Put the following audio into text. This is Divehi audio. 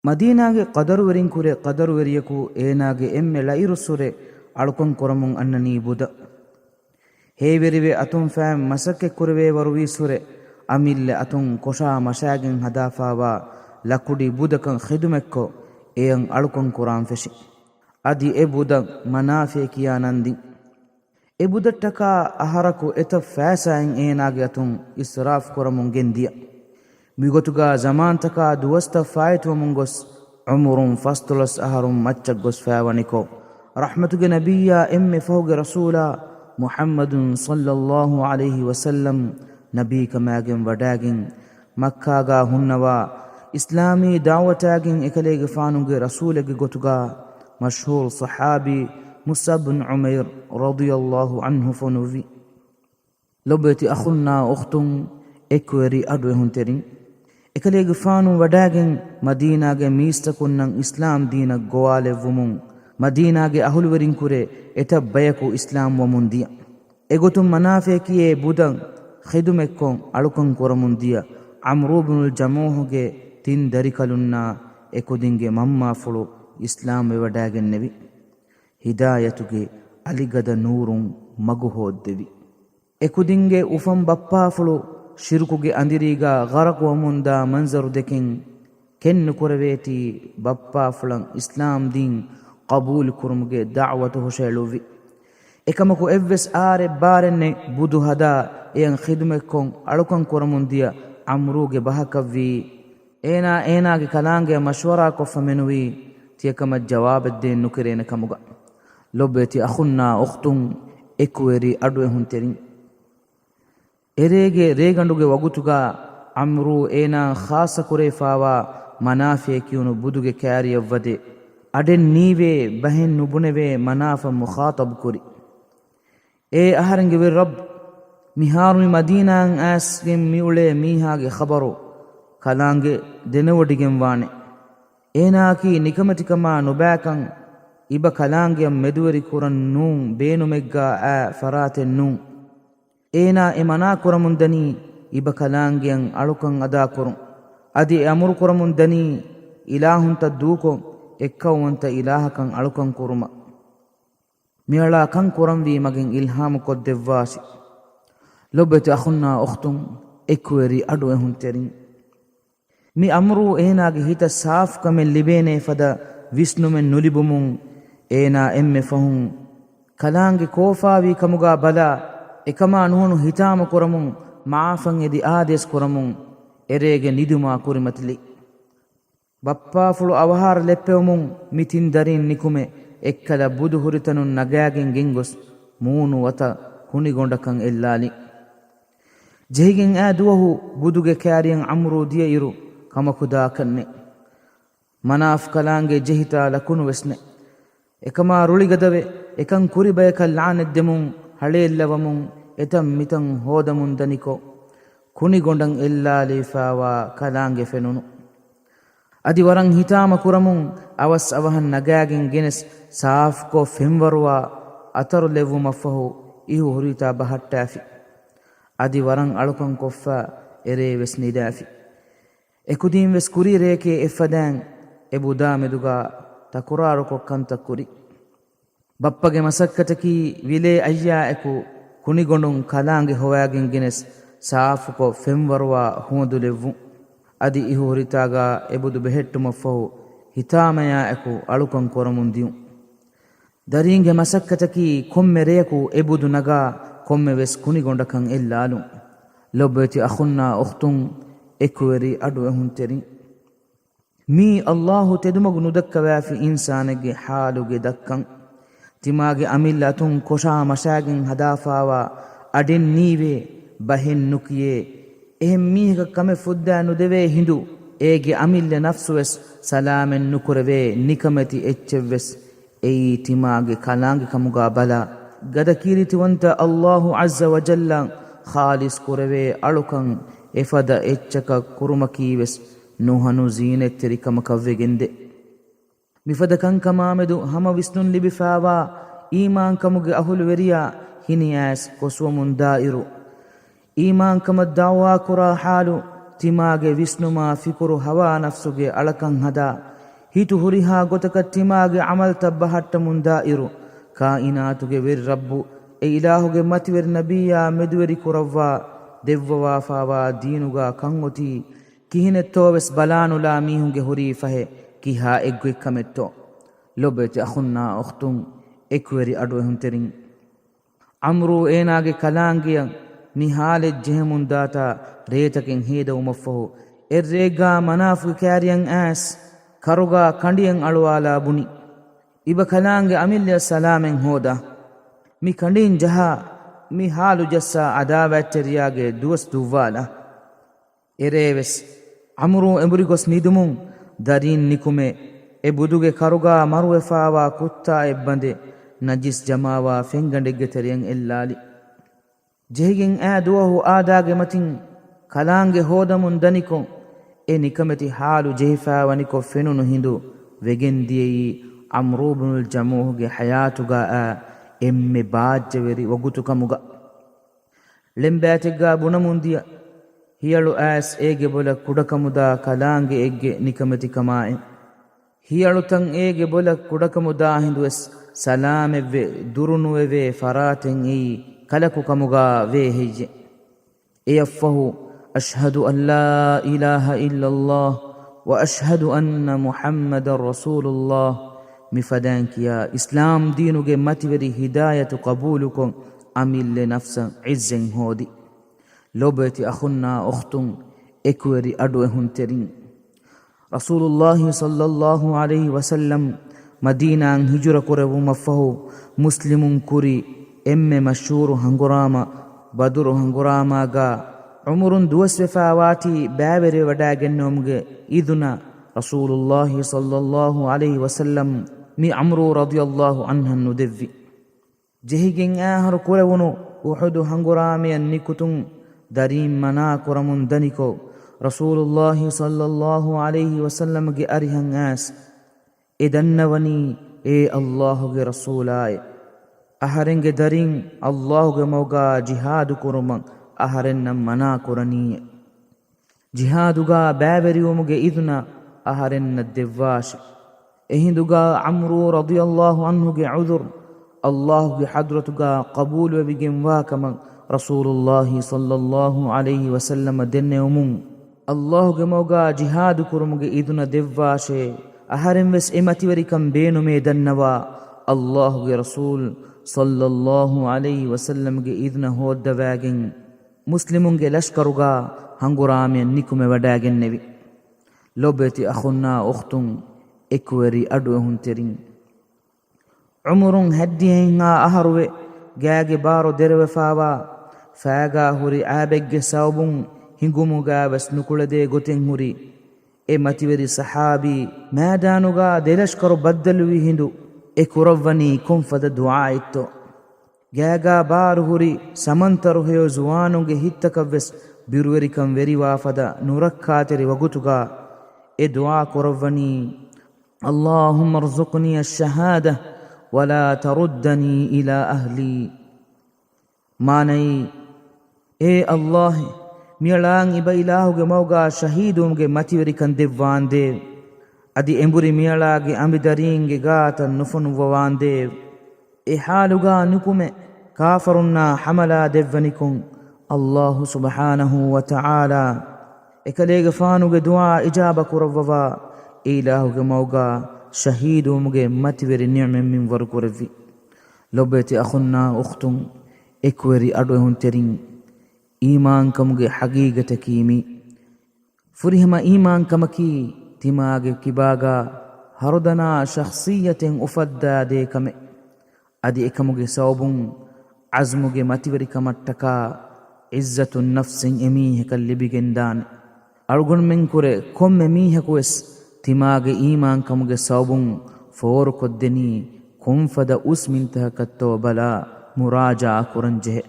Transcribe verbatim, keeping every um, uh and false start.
މަދީނާގެ ޤަދަރުވެރިންކުރެ ޤަދަރުވެރިޔަކު އޭނާގެ އެންމެ ޅައިރުއްސުރެ އަޅުކަން ކުރަމުން އަންނަނީ ބުދަ. ހޭވެރިވެ އަތުން ފައިން މަސައްކަތްކުރެވޭވަރުވީއްސުރެ، އަމިއްލަ އަތުން ކޮށާ މަށާގެން ހަދާފާވާ ލަކުޑި ބުދަކަށް ޚިދުމަތްކޮށް، އެޔަށް އަޅުކަން ކުރާން ފެށި. އަދި އެ ބުދަށް މަނާފޭ ކިޔާ ނަންދިން. އެ ބުދަށްޓަކާ އަހަރަކު އެތައް ފައިސާއެއް އޭނާގެ އަތުން އިސްރާފް ކުރަމުން ގެންދިޔަ. މިގޮތުގަ ޒަމާންތަކާ ދުވަސްތައް ފާއިތުވަމުން ގޮސް، ޢުމުރުން ފަސްދޮޅަސް އަހަރުން މައްޗަށް ގޮސްފައިވަނިކޮށް، ރަޙްމަތުގެ ނަބިއްޔާ އެންމެ ފަހުގެ ރަސޫލާ މުޙައްމަދު ޞައްލައްލާހު ޢަލައިހި ވަސައްލަމް ނަބީކަމާގެން ވަޑާގެން، މައްކާގާ ހުންނަވާ، އިސްލާމީ ދަޢުވަތާގެން އެކަލޭގެފާނުގެ ރަސޫލެއްގެ ގޮތުގާ މަޝްހޫރު ޞަޙާބީ މުޞްޢަބް ބިން ޢުމައިރު ރަޟިޔައްލާހު ޢަންހު ފޮނުއްވި. ލޮބުވެތި އަޚުންނާ އުޚްތުން، އެކުވެރި އަޑުއެހުންތެރިން. އެކަލޭގެފާނު ވަޑާގެން މަދީނާގެ މީސްތަކުންނަށް އިސްލާމް ދީނަށް ގޮވާލެއްވުމުން، މަދީނާގެ އަހުލުވެރިންކުރެ އެތައް ބަޔަކު އިސްލާމް ވަމުން ދިޔަ. އެގޮތުން މަނާފޭ ކިޔޭ ބުދަށް ޚިދުމަތްކޮށް އަޅުކަން ކުރަމުން ދިޔަ ޢަމްރޫ ބުނުލް ޖަމޫޙުގެ ތިން ދަރިކަލުންނާ އެކުދިންގެ މަންމާފުޅު އިސްލާމް ވެވަޑާގެންނެވި. ހިދާޔަތުގެ އަލިގަދަ ނޫރުން މަގު ހޯއްދެވި. އެކުދިންގެ އުފަން ބައްޕާފުޅު ޝިރުކުގެ އަނދިރީގާ ޣަރަޤުވަމުންދާ މަންޒަރު ދެކެން، ކެންނުކުރެވޭތީ ބައްޕާފުޅަށް އިސްލާމް ދީން ޤަބޫލުކުރުމުގެ ދަޢުވަތު ހުށައެޅުއްވި. އެކަމަކު އެއްވެސް އާރެއް ބާރެއްނެތް ބުދު ހަދާ އެޔަށް ޚިދުމަތްކޮށް އަޅުކަން ކުރަމުން ދިޔަ ޢަމްރޫގެ ބަހަކަށްވީ، އޭނާ އޭނާގެ ކަލާނގެއަށް މަޝްވަރާކޮށްފަ މެނުވީ ތިޔަކަމަށް ޖަވާބެއްދޭން ނުކެރޭނެ ކަމުގަ. ލޮބުވެތި އަޚުންނާ އުޚްތުން، އެކުވެރި އަޑުއެހުންތެރިން. އެރޭގެ ރޭގަނޑުގެ ވަގުތުގަ ޢަމްރޫ އޭނާ ޚާއްޞަ ކުރެވިފާވާ މަނާފޭ ކިޔުނު ބުދުގެ ކާރިއަށް ވަދެ، އަޑެއް ނީވޭ ބަހެއް ނުބުނެވޭ މަނާފަށް މުޚާޠަބު ކުރި. އޭ އަހަރެންގެ ވެރި ރައްބް، މިހާރު މި މަދީނާއަށް އައިސްގެން މިއުޅޭ މީހާގެ ޚަބަރު ކަލާނގެ ދެނެވޮޑިގެން ވާނެ. އޭނާއަކީ ނިކަމެތިކަމާ ނުބައިކަން، އިބަ ކަލާނގެއަށް މެދުވެރި ކުރަން ނޫން، ބޭނުމެއްގާ އައި ފަރާތެއް ނޫން. އޭނާ އެ މަނާ ކުރަމުން ދަނީ އިބަ ކަލާނގެއަށް އަޅުކަން އަދާކުރުން. އަދި އެ އަމުރު ކުރަމުން ދަނީ އިލާހުންތައް ދޫކޮށް، އެއްކައުވަންތަ އިލާހަކަށް އަޅުކަން ކުރުމަށް. މިއަޅާ ކަން ކުރަންވީ މަގެއް އިލްހާމު ކޮށްދެއްވާށި. ލޮބުވެތި އަޚުންނާ އުޚްތުން، އެކުވެރި އަޑުއެހުންތެރިން. މި އަމްރޫ އޭނާގެ ހިތަށް ސާފުކަމެއް ލިބޭނޭ ފަދަ ވިސްނުމެއް ނުލިބުމުން، އޭނާ އެންމެ ފަހުން ކަލާނގެ ކޯފާވީ ކަމުގާ ބަލާ، އެކަމާ ނުހަނު ހިތާމަ ކުރަމުން، މަޢާފަށް އެދި އާދޭސް ކުރަމުން، އެރޭގެ ނިދުމާ ކުރިމަތިލި. ބައްޕާފުޅު އަވަހާރަ ލެއްޕެވުމުން މި ތިން ދަރީން ނިކުމެ، އެއްކަލަ ބުދު ހުރިތަނުން ނަގާގެން ގެންގޮސް، މޫނު ވަތަށް ކުނިގޮނޑަކަށް އެއްލާލި. ޖެހިގެން އާ ދުވަހު ބުދުގެ ކާރިއަށް ޢަމްރޫ ދިޔައިރު ކަމަކު ދާކަށްނެތް. މަނާފް ކަލާނގެ ޖެހިތާ ލަކުނުވެސްނެތް. އެކަމާ ރުޅިގަދަވެ، އެކަން ކުރި ބަޔަކަށް ލަޢުނަތް ދެމުން، ހަޅޭއްލަވަމުން، އެތަން މިތަން ހޯދަމުން ދަނިކޮށް، ކުނިގޮނޑަށް އެއްލާލެވިފާވާ ކަލާނގެ ފެނުނު. އަދި ވަރަށް ހިތާމަ ކުރަމުން އަވަސް އަވަހަށް ނަގާގެން ގެނެސް ސާފުކޮށް ފެންވަރުވާ އަތަރު ލެއްވުމަށްފަހު އިހު ހުރިތާ ބަހައްޓާފި. އަދި ވަރަށް އަޅުކަން ކޮށްފަ އެރޭ ވެސް ނިދާފި. އެކުދީން ވެސް ކުރީ ރެޔެކޭ އެއްފަދައިން އެ ބުދާ މެދުގާ ތަކުރާރުކޮށް ކަންތައް ކުރި. ބައްޕަގެ މަސައްކަތަކީ ވިލޭ އައްޔާއެކު ކުނިގޮނޑުން ކަލާނގެ ހޮވާގެން ގެނެސް ސާފުކޮށް ފެންވަރުވާ ހުވަނދު ލެއްވުން. އަދި އިހު ހުރިތާގާ އެބުދު ބެހެއްޓުމަށްފަހު ހިތާމަޔާއެކު އަޅުކަން ކުރަމުން ދިޔުން. ދަރީންގެ މަސައްކަތަކީ ކޮންމެ ރެޔަކު އެބުދު ނަގާ ކޮންމެވެސް ކުނިގޮނޑަކަށް އެއްލާލުން. ލޮބުވެތި އަޚުންނާ އުޚްތުން، އެކުވެރި އަޑުއެހުންތެރިން. މީ އައްލާހު ތެދުމަގު ނުދައްކަވާފި އިންސާނެއްގެ ޙާލުގެ ދައްކަން. ތިމާގެ އަމިއްލަ އަތުން ކޮށާ މަށާގެން ހަދާފާވާ އަޑެއް ނީވޭ، ބަހެއް ނުކިޔޭ، އެހެން މީހަކަށް ކަމެއް ފުއްދާ ނުދެވޭ ހިނދު، އޭގެ އަމިއްލަ ނަފްސުވެސް ސަލާމަތް ނުކުރެވޭ ނިކަމެތި އެއްޗެއްވެސް. އެއީ ތިމާގެ ކަލާނގެ ކަމުގާ ބަލާ، ގަދަ ކީރިތިވަންތަ އައްލާހު ޢައްޒަ ވަޖައްލަ ޚާލިޞް ކުރެވޭ އަޅުކަން އެފަދަ އެއްޗަކަށް ކުރުމަކީވެސް ނުހަނު ޒީނަތްތެރިކަމަކަށްވެގެންދޭ. މިފަދަ ކަންކަމާމެދު ހަމަ ވިސްނުން ލިބިފާވާ އީމާންކަމުގެ އަހުލުވެރިޔާ ހިނިއައިސް ކޮސްވަމުންދާއިރު، އީމާންކަމަށް ދަޢުވާކުރާ ޙާލު، ތިމާގެ ވިސްނުމާ ފިކުރު ހަވާ ނަފްސުގެ އަޅަކަށް ހަދާ، ހިތު ހުރިހާ ގޮތަކަށް ތިމާގެ ޢަމަލްތައް ބަހައްޓަމުންދާއިރު، ކާއިނާތުގެ ވެރި ރައްބު އެ އިލާހުގެ މަތިވެރި ނަބިއްޔާ މެދުވެރި ކުރައްވާ ދެއްވަވާފާވާ ދީނުގާ ކަންއޮތީ ކިހިނެއްތޯވެސް ބަލާނުލާ މީހުންގެ ހުރީ ފަހެ ކިހާ އެއްގޮތްކަމެއްތޯ؟ ލޮބުވެތި އަޚުންނާ އުޚްތުން، އެކުވެރި އަޑުއެހުންތެރިން. ޢަމްރޫ އޭނާގެ ކަލާނގެއަށް މި ހާލެއް ޖެހެމުންދާތާ ރޭތަކެއް ހޭދަވުމަށްފަހު، އެއްރޭގާ މަނާފުގެ ކާރިއަށް އައިސް، ކަރުގާ ކަނޑިއެއް އަޅުވާލާ ބުނި، އިބަ ކަލާނގެ އަމިއްލަޔަށް ސަލާމެއް ހޯދާ. މި ކަނޑިން ޖަހާ، މި ހާލު ޖައްސާ އަދާވާތްތެރިޔާގެ ދުވަސް ދުއްވާލާ. އެރޭވެސް ޢަމްރޫ އެނބުރި ގޮސް ނިދުމުން ދަރީން ނިކުމެ، އެ ބުދުގެ ކަރުގާ މަރުވެފާވާ ކުއްތާއެއް ބަނދެ، ނަޖިސް ޖަމާވާ ފެންގަނޑެއްގެ ތެރެއަށް އެއްލާލި. ޖެހިގެން އާ ދުވަހު އާދާގެ މަތިން ކަލާނގެ ހޯދަމުން ދަނިކޮށް، އެ ނިކަމެތި ހާލު ޖެހިފާވަނިކޮށް ފެނުނު ހިނދު ވެގެން ދިޔައީ ޢަމްރޫ ބުނުލް ޖަމޫހުގެ ޙަޔާތުގާ އާ އެންމެ ބާއްޖަވެރި ވަގުތުކަމުގަ. ޅެންބާތެއްގާ ބުނަމުންދިޔަ ހިޔަޅު އައިސް އޭގެ ބޮލަށް ކުޑަކަމުދާ ކަލާނގެއެއްގެ ނިކަމެތިކަމާއި، ހިޔަޅުތައް އޭގެ ބޮލަށް ކުޑަކަމުދާ ހިނދުވެސް ސަލާމެއްވެ ދުރުނުވެވޭ ފަރާތެއް އެއީ ކަލަކު ކަމުގާ ވޭ ހެއްޔެ؟ އެއަށްފަހު، أشهد أن لا إله إلا الله وأشهد أن محمدا رسول الله، މިފަދައިން ކިޔާ އިސްލާމް ދީނުގެ މަތިވެރި ހިދާޔަތު ޤަބޫލުކޮށް، އަމިއްލަ ނަފްސަށް ޢިއްޒަތް ހޯދި. ލޮބުވެތި އަޚުންނާ އުޚްތުން، އެކުވެރި އަޑުއެހުންތެރިން. ރަސޫލުﷲ ޞައްލަﷲ ޢަލައިހި ވަސައްލަމް މަދީނާއަށް ހިޖުރަ ކުރެއްވުމަށްފަހު، މުސްލިމުން ކުރި އެންމެ މަޝްހޫރު ހަނގުރާމަ ބަދުރު ހަނގުރާމާގާ ޢުމުރުން ދުވަސްވެފާވާތީ ބައިވެރިވެވަޑައިގެންނެވުމުގެ އިޛުނަ ރަސޫލުﷲ ޞައްލަﷲ ޢަލައިހި ވަސައްލަމް މި ޢަމްރޫ ރަޟިޔަﷲ ޢަންހަށް ނުދެއްވި. ޖެހިގެން އާހަރު ކުރެވުނު އުޙުދު ހަނގުރާމަޔަށް ނިކުތުން ދަރީން މަނާ ކުރަމުން ދަނިކޮށް، ރަސޫލުﷲ ޞައްލަﷲ ޢަލައިހި ވަސައްލަމްގެ އަރިހަށް އައިސް، އެ ދަންނަވަނީ އޭ ﷲ ގެ ރަސޫލާއޭ، އަހަރެންގެ ދަރިން ﷲ ގެ މަގުގާ ޖިހާދު ކުރުމަށް އަހަރެންނަށް މަނާ ކުރަނީއޭ. ޖިހާދުގާ ބައިވެރިވުމުގެ އިޛުނަ އަހަރެންނަށް ދެއްވާށި. އެހިނދުގާ ޢަމްރޫ ރަޟިޔަﷲ ޢަންހުގެ ޢުޛުރު ﷲ ގެ ޙަޟްރަތުގާ ޤަބޫލުވެވިގެންވާކަމަށް ރަސޫލުﷲ ޞައްލަﷲ ޢަލައިހި ވަސައްލަމަށް ދެންނެވުމުން، ﷲ ގެ މަގުގާ ޖިހާދު ކުރުމުގެ އިޛުނަ ދެއްވާށޭ، އަހަރެން ވެސް އެ މަތިވެރިކަން ބޭނުމޭ ދަންނަވާ، ﷲ ގެ ރަސޫލު ޞައްލަﷲ ޢަލައިހި ވަސައްލަމްގެ އިޛުނަ ހޯއްދަވާގެން، މުސްލިމުންގެ ލަޝްކަރުގާ ހަނގުރާމަޔަށް ނިކުމެވަޑައިގެންނެވި. ލޮބުވެތި އަޚުންނާ އުޚްތުން، އެކުވެރި އަޑުއެހުންތެރިން. ޢުމުރުން ހަތްދިހައެއްހާ އަހަރުވެ، ގާގެ ބާރު ދެރަވެފާވާ، ފާގާ ހުރި އާބެއްގެ ސަބަބުން ހިނގުމުގާވެސް ނުކުޅެދޭ ގޮތެއް ހުރި އެ މަތިވެރި ޞަޙާބީ، މައިދާނުގާ ދެލަޝްކަރު ބައްދަލުވި ހިނދު، އެ ކުރައްވަނީ ކޮންފަދަ ދުޢާއެއްތޯ؟ ގާގާ ބާރު ހުރި ސަމަންތަރު ހެޔޮ ޒުވާނުންގެ ހިތްތަކަށްވެސް ބިރުވެރިކަން ވެރިވާ ފަދަ ނުރައްކާތެރި ވަގުތުގާ އެ ދުޢާ ކުރައްވަނީ، اللهم ارزقني الشهادة ولا تردني إلى أهلي. މާނައީ، އޭ ﷲ، މިއަޅާއަށް އިބަ އިލާހުގެ މަގުގާ ޝަހީދުވުމުގެ މަތިވެރިކަން ދެއްވާނދޭވެ! އަދި އެނބުރި މިއަޅާގެ އަނބިދަރީންގެ ގާތަށް ނުފޮނުއްވަވާނދޭވެ! އެ ޙާލުގާ ނުކުމެ، ކާފަރުންނާ ޙަމަލާ ދެއްވަނިކޮށް، ﷲ ސުބްޙާނަހޫ ވަތަޢާލާ އެކަލޭގެފާނުގެ ދުޢާ އިޖާބަ ކުރައްވަވާ، އެ އިލާހުގެ މަގުގާ ޝަހީދުވުމުގެ މަތިވެރި ނިޢުމަތް މިންވަރު ކުރެއްވި. ލޮބުވެތި އަޚުންނާ އުޚްތުން، އެކުވެރި އަޑުއެހުންތެރިން، އީމާންކަމުގެ ޙަޤީޤަތަކީ މީ. ފުރިހަމަ އީމާންކަމަކީ ތިމާގެ ކިބާގާ ހަރުދަނާ ޝަޚްޞިއްޔަތެއް އުފައްދާދޭ ކަމެއް. އަދި އެކަމުގެ ސަބަބުން ޢަޒްމުގެ މަތިވެރިކަމަށްޓަކާ ޢިއްޒަތުއް ނަފްސެއް އެމީހަކަށް ލިބިގެންދާނެ. އަޅުގަނޑުމެންކުރެ ކޮންމެ މީހަކުވެސް ތިމާގެ އީމާންކަމުގެ ސަބަބުން ފޯރުކޮށްދެނީ ކޮންފަދަ އުސް މިންތަކަކަށްތޯ ބަލާ މުރާޖަޢާ ކުރަންޖެހޭ.